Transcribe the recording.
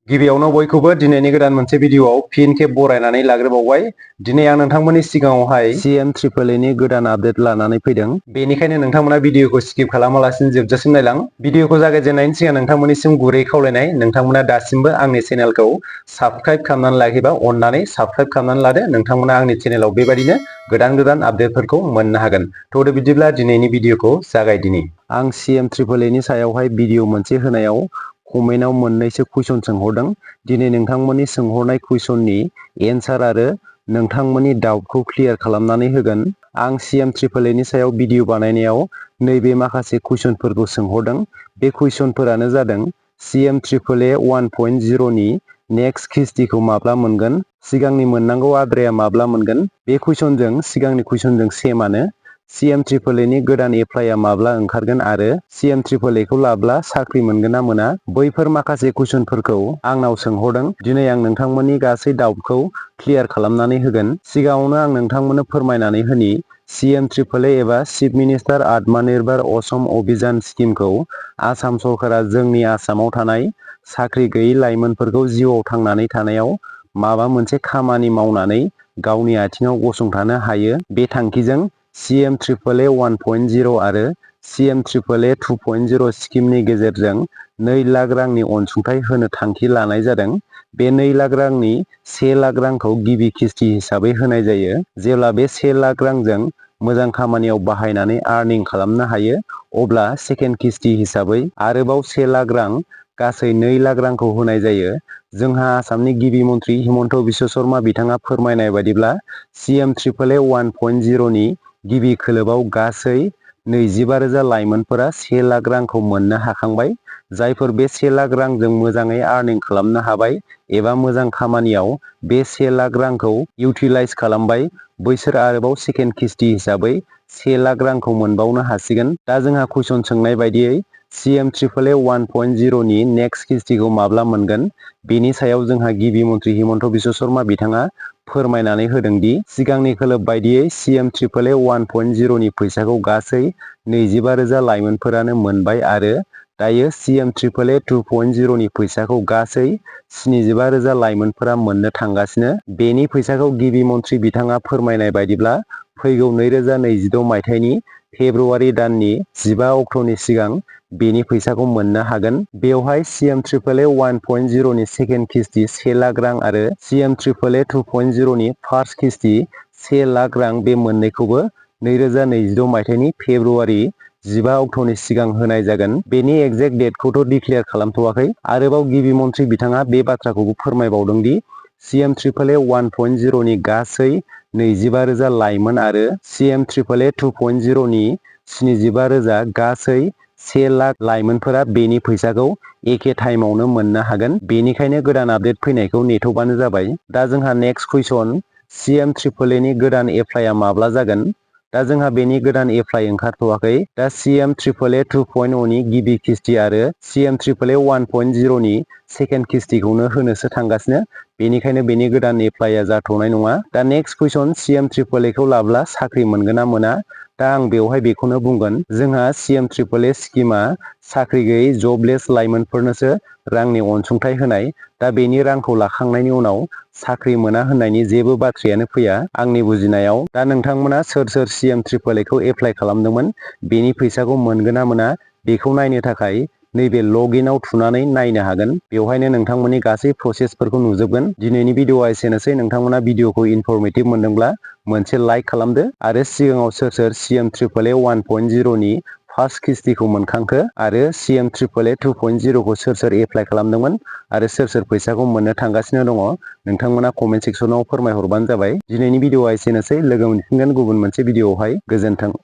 गिबियावनो बयखौबो दिनैनि गोदान मोनसे भिडियोआव फिन खेब बरायनानै लाग्रोबावबाय। दिनै आं नोंथांमोननि सिगाङावहाय CMAAA नि गोदान आपडेट लानानै फैदों। बेनिखायनो नोंथांमोना भिडियोखौ स्किप खालामालासिनो जोबजासिम नायलां। भिडियोखौ जागायजेननायनि सिगां नोंथांमोननिसिम गुरै खावलायनाय, नोंथांमोना दासिमबो आंनि चेनेलखौ साबस्क्राइब खालामनानै लायाखैबा अननानै साबस्क्राइब खालामनानै लादो। नोंथांमोना आंनि चेनेलाव बेबायदिनो गोदान आपडेटफोरखौ मोननो हागोन। थ' बिदिब्ला दिनैनि भिडियोखौ जागायदिनि। आं CMAAA नि सायावहाय भिडियो मोनसे होनायाव कमेन्टआव मोननैसो कुइसन सोंहरदों। दिनै नोंथांमोननि सोंहरनाय कुइसननि एन्सार आरो नोंथांमोननि डाउटखौ क्लियार खालामनानै होगोन। आं CMAAA नि सायाव भिडियो बानायनायाव नैबे माखासे कुइसनफोरखौ सोंहरदों। बे कुइसनफोरानो जादों CMAAA 1.0 नि नेक्स्ट किस्तिखौ माब्ला मोनगोन? सिगांनि मोननांगौ आद्राया माब्ला मोनगोन? बे कुइसनजों सिगांनि कुइसनजों सेमानो। CMAAA नि गोदान एप्लाइआ माब्ला ओंखारगोन आरो CMAAA खौ लाब्ला साख्रि मोनगोन ना मोना? बैफोर माखासे कुइसनफोरखौ आंनाव सोंहरदों। दिनै आं नोंथांमोननि गासै डाउटखौ क्लियार खालामनानै होगोन। सिगाङावनो आं नोंथांमोननो फोरमायनानै होनि CMAAA एबा चिफ मिनिस्टार आत्मनिर्भर असम अभियान स्किमखौ आसाम सरकारा जोंनि आसामाव थानाय साख्रि गैयै लाइमोनफोरखौ जिउआव थांनानै थानायाव माबा मोनसे खामानि मावनानै गावनि आथिङाव गसंथानो हायो, बे थांखिजों CMAAA 1.0 आरो CMAAA 2.0 स्किमनि गेजेरजों 2 लाख रांनि अनसुंथाइ होनो थांखि लानाय जादों। बे 2 लाख रांनि 1 लाख रांखौ गिबि किस्ति हिसाबै होनाय जायो। जेब्ला बे 1 लाख रांजों मोजां खामानियाव बाहायनानै आर्निं खालामनो हायो, अब्ला सेकेन्ड किस्ति हिसाबै आरोबाव 1 लाख रां, गासै 2 लाख रांखौ होनाय जायो। जोंहा आसामनि गिबि मन्त्रि हिमन्त बिश्व शर्मा बिथाङा फोरमायनाय बायदिब्ला CMAAA 1.0 नि गिबि खोलोबाव गासै 25,000 लाइमोनफोरा 1 लाख रांखौ मोननो हाखांबाय। जायफोर बे 1 लाख रांजों मोजाङै आर्निं खालामनो हाबाय एबा मोजां खामानियाव बे 1 लाख रांखौ इउटिलाइज खालामबाय, बैसोर आरोबाव सेकेन्ड किस्ति हिसाबै 1 लाख रांखौ मोनबावनो हासिगोन। दा जोंहा कुइसन सोंनाय बायदियै CMAAA 1.0 नि नेक्स्ट किस्तिखौ माब्ला मोनगोन? बेनि सायाव जोंहा गिबि मन्त्रि हिमन्त बिश्व शर्मा बिथाङा फोरमायनानै होदों दि सिगांनि खोलोब बायदियै CMAAA 1.0 नि फैसाखौ गासै 25,000 लाइमोनफोरानो मोनबाय आरो दायो CMAAA 2.0 नि फैसाखौ गासै 75,000 लाइमोनफोरा मोननो थांगासिनो। बेनि फैसाखौ गिबि मन्त्रि बिथाङा फोरमायनाय बायदिब्ला फैगौ 2026 मायथाइनि फेब्रुवारि दाननि 15 अक्ट'नि सिगां बेनि फैसाखौ मोननो हागोन। बेवहाय CMAAA 1.0 नि सेकेन्ड किस्ति 1 लाख रां आरो CMAAA 2.0 नि फार्स्ट किस्ति 1 लाख रां, बे मोननैखौबो 2026 मायथाइनि फेब्रुवारि 15 अक्ट'नि सिगां होनाय जागोन। बेनि एक्जेक्ट डेटखौथ' डिक्लेयार खालामथ'वाखै। आरोबाव गिबि मन्त्रि बिथाङा बे बाथ्राखौबो फोरमायबावदों दि CMAAA 1.0 नि गासै 25,000 लाइमोन आरो CMAAA 2.0 नि 75,000, गासै 1 लाख लाइमोनफोरा बेनि फैसाखौ एखे टाइमावनो मोननो हागोन। बेनिखायनो गोदान आपडेट फैनायखौ नेथ'बानो जाबाय। दा जोंहा नेक्स्ट कुइसन, CMAAA नि गोदान एप्लाइआ माब्ला जागोन? दा जोंहा बेनि गोदान एप्लाइ ओंखारथ'वाखै। दा CMAAA 2.0 नि गिबि किस्ति आरो CMAAA 1.0 नि सेकेन्ड किस्तिखौनो होनोसो थांगासिनो। बेनिखायनो बेनि गोदान एप्लाइआ जाथ'नाय नङा। दा नेक्स्ट कुइसन, CMAAA खौ लाब्ला साख्रि मोनगोन ना मोना? दा आं बेवहाय बेखौनो बुंगोन, जोंहा CMAAA स्किमा साख्रि गैयै जबलेस लाइमोनफोरनोसो रांनि अनसुंथाइ होनाय। दा बेनि रांखौ लाखांनायनि उनाव साख्रि मोना होननायनि जेबो बाथ्रायानो फैया आंनि बुजिनायाव। दा नोंथांमोना सोर सोर CMAAA खौ एप्लाइ खालामदोंमोन, बेनि फैसाखौ मोनगोन ना मोना बेखौ नायनो थाखाय नैबे लगइनआव थुनानै नायनो हागोन। बेवहायनो नोंथांमोननि गासै प्रसेसफोरखौ नुजोबगोन। दिनैनि भिडिअआ एसेनोसै। नोंथांमोना भिडिअखौ इनफरमेटिभ मोनदोंब्ला मोनसे लाइक खालामदो आरो सिगाङाव सोर सोर CMAAA 1.0 नि फार्स्ट किस्तिखौ मोनखांखो आरो CMAAA 2.0 खौ सोर सोर एप्लाइ खालामदोंमोन आरो सोर सोर फैसाखौ मोननो थांगासिनो दङ, नोंथांमोना कमेन्ट सेक्सनाव फोरमायहरबानो जाबाय। दिनैनि भिडिअआ एसेनोसै। लोगो मोनफिनगोन गुबुन मोनसे भिडिअआवहाय। गोजोन्थों।